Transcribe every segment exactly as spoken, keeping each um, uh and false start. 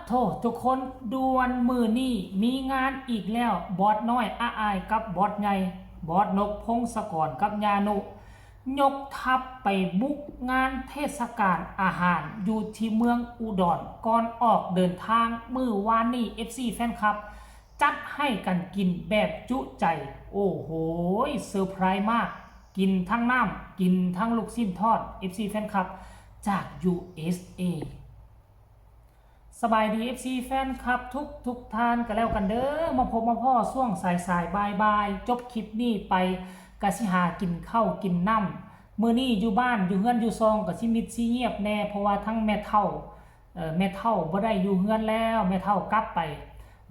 โทษทุกคนด่วน มื้อนี้มีงานอีกแล้ว บอสน้อยอาอายกับบอสใหญ่ บอสนกพงศกรกับญานุ ยกทัพไปบุกงานเทศกาลอาหารอยู่ที่เมืองอุดร ก่อนออกเดินทางมื้อวานนี้ เอฟซี แฟนคลับ จัดให้กันกินแบบจุใจ โอ้โห เซอร์ไพรส์มาก กินทั้งน้ำ กินทั้งลูกชิ้นทอด เอฟซี แฟนคลับ จาก ยู เอส เอ สบายดี เอฟซี แฟนคลับทุกทุกท่านก็แล้วกันเด้อ มาพบมาพ้อช่วงสายสายบ่ายบ่ายๆ จบคลิปนี้ไปกะสิหากินข้าวกินน้ำ มื้อนี้อยู่บ้านอยู่เฮือนอยู่ซองกะสิมิดสิเงียบแน่ เพราะว่าทั้งแม่เฒ่า เอ่อ แม่เฒ่าบ่ได้อยู่เฮือนแล้ว แม่เฒ่ากลับไป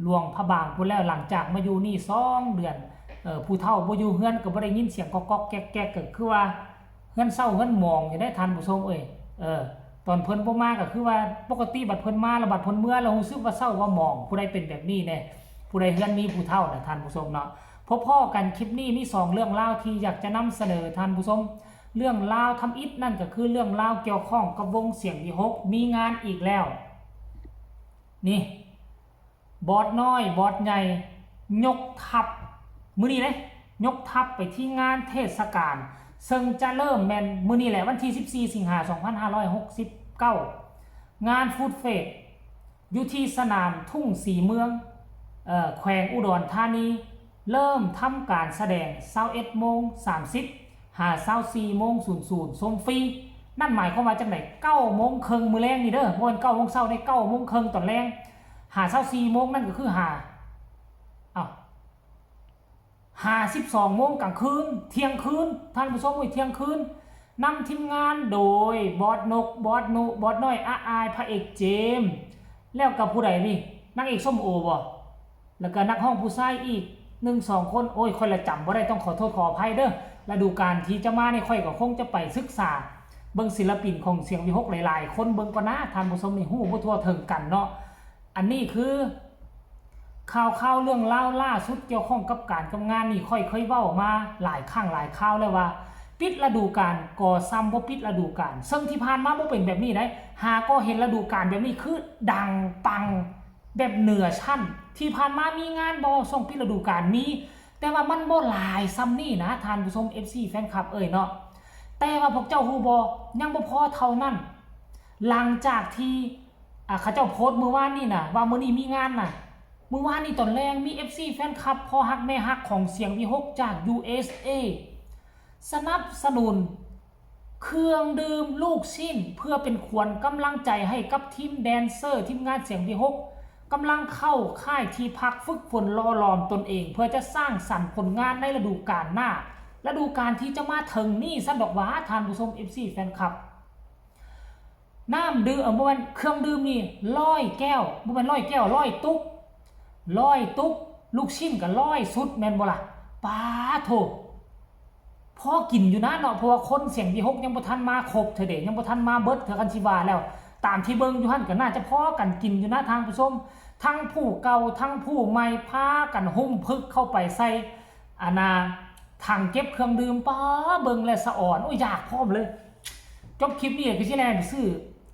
หลวงพระบางพู้นแล้ว หลังจากมาอยู่นี่สองเดือน เอ่อ ผู้เฒ่าบ่อยู่เฮือนก็บ่ได้ยินเสียงก๊อกๆแก๊กๆ ก็คือว่าเฮือนเซาเฮือนหมองอยู่ได้ท่านผู้ชมเอ้ย เออ ตอนเพิ่นบ่มาก็คือว่าปกติบัดเพิ่นมาแล้วบัดเพิ่นเมือแล้วรู้สึกว่าเซาว่าหมอง ผู้ใดเป็นแบบนี้แน่ ผู้ใดเฮือนมีผู้เฒ่านะท่านผู้ชมเนาะ พบพ้อกันคลิปนี้มีสองเรื่องราวที่อยากจะนำเสนอท่านผู้ชม เรื่องราวทำอิฐนั่นก็คือเรื่องราวเกี่ยวข้องกับวงเสียงวิหค มีงานอีกแล้ว นี่ บอสน้อย บอสใหญ่ ยกทัพ มื้อนี้เด้ ยกทัพไปที่งานเทศกาล ซึ่งจะเริ่มแม่นมื้อนี้แหละ วันที่สิบสี่ สิงหา สองพันห้าร้อยหกสิบเก้า งานฟู้ดเฟส อยู่ที่สนามทุ่งสีเมือง เอ่อ แขวงอุดรธานี เริ่มทำการแสดง ซาวเอ็ดโมงสามสิบ หา ซาวสี่โมงศูนย์ศูนย์ ชมฟรี นั่นหมายความว่าจังได๋ เก้าโมงครึ่งมื้อแลงนี่เด้อ บ่แม่นเก้าโมงเช้าเด้ เก้าโมงครึ่งตอนแลง หา ซาวสี่โมง นั่นก็คือหา อ้าว หา สิบสองโมงกลางคืน เที่ยงคืน ท่านผู้ชมเอ้ย เที่ยงคืน นำทีมงานโดยบอสนก บอสนุ บอสน้อยอาอาย พระเอกเจมส์ แล้วกับผู้ใดนี่ นางเอกส้มโอบ่ แล้วก็นักร้องผู้ชายอีกหนึ่งสองคน โอ้ย ข้อยละจำบ่ได้ ต้องขอโทษขออภัยเด้อ ฤดูกาลที่จะมานี่ข้อยก็คงจะไปศึกษาเบิ่งศิลปินของเสียงวิหคหลายๆคนเบิ่งก่อนนะ ท่านผู้ชมนี่ฮู้บ่ทั่วถึงกันเนาะ อันนี้คือ ข่าวข่าวเรื่องราวล่าสุดเกี่ยวข้องกับการกับงานนี่ ข้อยเคยเว้ามาหลายครั้งหลายคราวแล้วว่า ปิดฤดูกาลก็ซ้ำบ่ปิดฤดูกาล ซึ่งที่ผ่านมาบ่เป็นแบบนี้ได๋ หาก็เห็นฤดูกาลแบบนี้คือดังปังแบบเหนือชั้น ที่ผ่านมามีงานบ่ ช่วงปิดฤดูกาลมี แต่ว่ามันบ่หลายส่ำนี้นะ ท่านผู้ชม เอฟซี แฟนคลับเอ้ยเนาะ แต่ว่าพวกเจ้าฮู้บ่ ยังบ่พอเท่านั้น หลังจากที่ อ่า เขาเจ้าโพสต์มื้อวานนี้นะ ว่ามื้อนี้มีงานนะ มื้อวานนี้ตอนแลงมี เอฟซี แฟนคลับ พ่อฮักแม่ฮักของเสียงวิหคจาก ยู เอส เอ สนับสนุนเครื่องดื่มลูกชิ้น เพื่อเป็นขวัญกำลังใจให้กับทีมแดนเซอร์ ทีมงานเสียงวิหค กำลังเข้าค่ายที่พักฝึกฝนหล่อหลอมตนเอง เพื่อจะสร้างสรรค์ผลงานในฤดูกาลหน้า ฤดูกาลที่จะมาถึงนี้ซั่นดอกหวา ท่านผู้ชม เอฟซี แฟนคลับ น้ำดื่ม เอ่อ บ่แม่น เครื่องดื่มนี่ร้อยแก้ว บ่แม่นร้อยแก้ว ร้อยตุ๊ก ร้อยตุ๊ก ลูกชิ้นก็ร้อยชุด แม่นบ่ล่ะ ป๊าโธ่ พอกินอยู่นะเนาะ เพราะว่าคนเสียงวิหคยังบ่ทันมาครบเทื่อเด้ ยังบ่ทันมาเบิดเทื่อ คันสิว่าแล้ว ตามที่เบิ่งอยู่หั่นก็น่าจะพอกันกินอยู่นะท่านผู้ชม ทั้งผู้เก่าทั้งผู้ใหม่พากันฮุ้มพึกเข้าไปใส่ อันน่ะ ถังเก็บเครื่องดื่ม ป๊า เบิ่งแล้วสะออน โอ้ย อยากพร้อมเลย จบคลิปนี้ก็สิแล่นไปซื้อ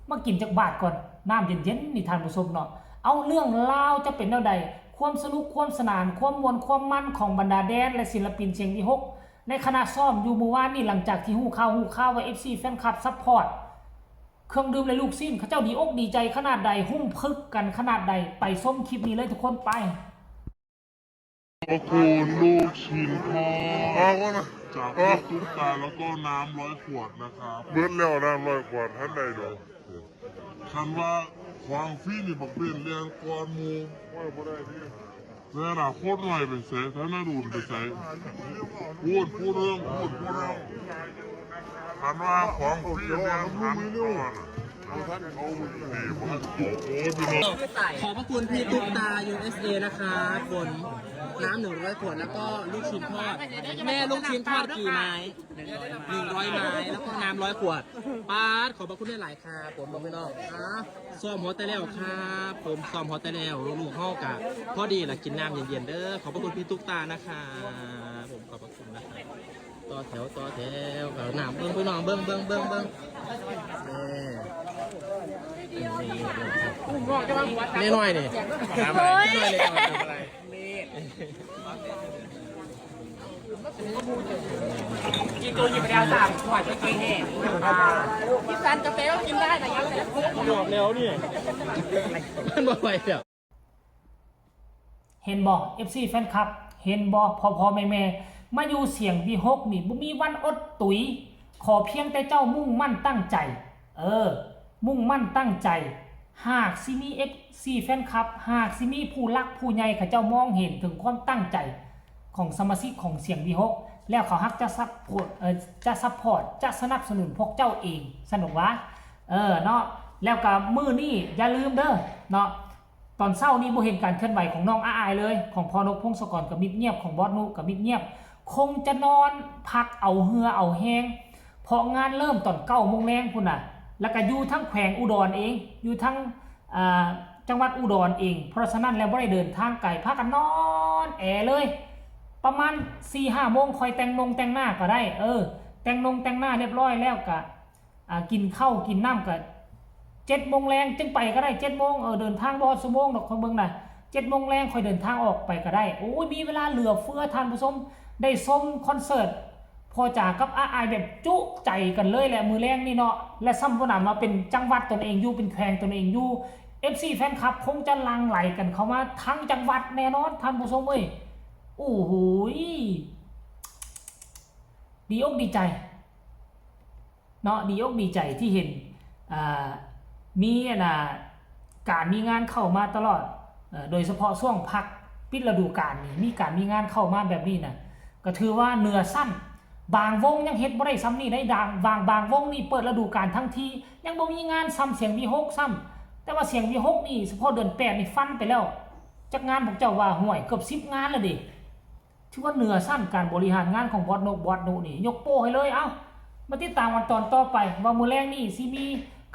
มากินจักบาทก่อน น้ำเย็นๆนี่ท่านผู้ชมเนาะ เอาเรื่องราวจะเป็นแนวใด ความสนุกความสนาน ความม่วนความมันของบรรดาแดนและศิลปินเสียงวิหค ในขณะซ้อมอยู่มื้อวานนี้ หลังจากที่ฮู้ข่าว ฮู้ข่าวว่า เอฟซี แฟนคลับซัพพอร์ต เครื่องดื่มและลูกชิ้น เขาเจ้าดีอกดีใจขนาดใด ฮุ้มพึกกันขนาดใด ไปชมคลิปนี้เลยทุกคน ไป ขอบคุณลูกชิ้นทอด เอาก่อนนะ จากพี่ตุ๊กตา แล้วก็น้ำร้อยขวดนะครับ เบิดแล้วน้ำร้อยขวด ทันใดดอก คันว่าของฟรีนี่บักเบนแล่นก่อนหมู่ โอ้ย บ่ได้ดิ แน่น่ะ โคตรหน่อยไปใส่ ถ้าน่าดูนไปใส่ พูด พูดเรื่อง พูด พูดเรื่อง คันว่าของฟรีแล่นหันก่อน ขอบพระคุณพี่ตุ๊กตา ยู เอส เอ นะครับ ขนน้ำหนึ่งร้อยขวด แล้วก็ลูกชิ้นทอด แม่ลูกชิ้นทอดกี่ไม้ หนึ่งร้อยไม้ แล้วก็น้ำร้อยขวด ป๊าด ขอบพระคุณหลายๆครับผม พี่น้อง อ่า ซ้อมฮอดแต่แล้วครับผม ซ้อมฮอดแต่แล้ว ลูกๆเฮากะพอดีล่ะ กินน้ำเย็นๆเด้อ ขอบพระคุณพี่ตุ๊กตานะครับผม ขอบพระคุณนะครับ ต่อแถว ต่อแถว เอาน้ำเบิ่ง พี่น้อง เบิ่ง เบิ่ง เบิ่ง เบิ่ง เอ้ย นี่ นี่ นี่ น้อยๆนี่ โอ้ย น้อยเลย กินตัวหยิบไปแล้วสามขวดก็กินแห้ง กินร้านกาแฟก็กินได้นะยังแต่ มันบ่ไหวแล้ว เห็นบ่ เอฟซี แฟนคลับ เห็นบ่ พ่อพ่อแม่แม่ มาอยู่เสียงวีหกนี่บ่มีวันอดตุย ขอเพียงแต่เจ้ามุ่งมั่นตั้งใจ เออ มุ่งมั่นตั้งใจ หากสิมี เอฟซี แฟนคลับ หากสิมีผู้หลักผู้ใหญ่เขาเจ้ามองเห็นถึงความตั้งใจของสมาชิกของเสียงวีหก แล้วเขาฮักจะซัพพอร์ต เอ่อ จะซัพพอร์ต จะสนับสนุนพวกเจ้าเอง สนุกวะ เออ เนาะ แล้วก็มื้อนี้อย่าลืมเด้อ เนาะ ตอนเช้านี้บ่เห็นการเคลื่อนไหวของน้องอ้ายเลย ของพ่อนกพงศกรก็มิดเงียบ ของบอสนุก็มิดเงียบ คงจะนอนพักเอาเหื่อเอาแฮง เพราะงานเริ่มตอนเก้าโมงแลงพุ้นน่ะ แล้วก็อยู่ทั้งแขวงอุดรเอง อยู่ทั้ง อ่า จังหวัดอุดรเอง เพราะฉะนั้นแล้วบ่ได้เดินทางไกล พากันนอนแอเลย ประมาณสี่ห้าโมงค่อยแต่งนงแต่งหน้าก็ได้ เออ แต่งนงแต่งหน้าเรียบร้อยแล้วก็ อ่า กินข้าวกินน้ำก็เจ็ดโมงแลงจึงไปก็ได้ เจ็ดโมง เออ เดินทางบ่ฮอดชั่วโมงดอก ค่อยเบิ่งนะ เจ็ดโมงแลงค่อยเดินทางออกไปก็ได้ โอ้ย มีเวลาเหลือเฟือท่านผู้ชม ได้ชมคอนเสิร์ต พ่อจ๋ากับอ้ายแบบจุใจกันเลยแหละมื้อแลงนี่เนาะ และซ้ำบ่หนำมาเป็นจังหวัดตนเองอยู่ เป็นแขวงตนเองอยู่ เอฟซี แฟนคลับคงจะหลั่งไหลกันเข้ามาทั้งจังหวัดแน่นอนท่านผู้ชมเอ้ย โอ้โหย ดีอกดีใจ เนาะ ดีอกดีใจที่เห็น อ่า มีอันน่ะ การมีงานเข้ามาตลอด เอ่อ โดยเฉพาะช่วงพักปิดฤดูกาลนี่ มีการมีงานเข้ามาแบบนี้น่ะ ก็ถือว่าเหนือชั้น บางวงยังเฮ็ดบ่ได้ส่ำนี้ได้ บาง บาง บางวงนี่เปิดฤดูกาลทั้งที ยังบ่มีงานส่ำเสียงวีหกส่ำ แต่ว่าเสียงวีหกนี่เฉพาะเดือนแปดนี่ฟันไปแล้ว จักงานพวกเจ้าว่า ห่วย เกือบสิบงานแล้วเด้ ถือว่าเหนือชั้นการบริหารงานของบอสนก บอสนุนี่ ยกโป้ให้เลย เอ้า มาติดตามกันตอนต่อไป ว่ามื้อแลงนี่สิมี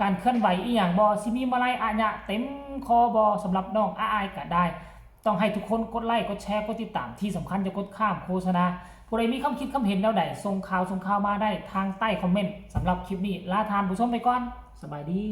การเคลื่อนไหวอีหยังบ่ สิมีมาลัยอะยะเต็มคอบ่ สำหรับน้องอ้ายก็ได้ ต้องให้ทุกคนกดไลค์ กดแชร์ กดติดตาม ที่สำคัญอย่ากดข้ามโฆษณา ผู้ใดมีความคิดความเห็นแนวใด ส่งข่าว ส่งข่าวมาได้ทางใต้คอมเมนต์ สำหรับคลิปนี้ ลาท่านผู้ชมไปก่อน สบายดี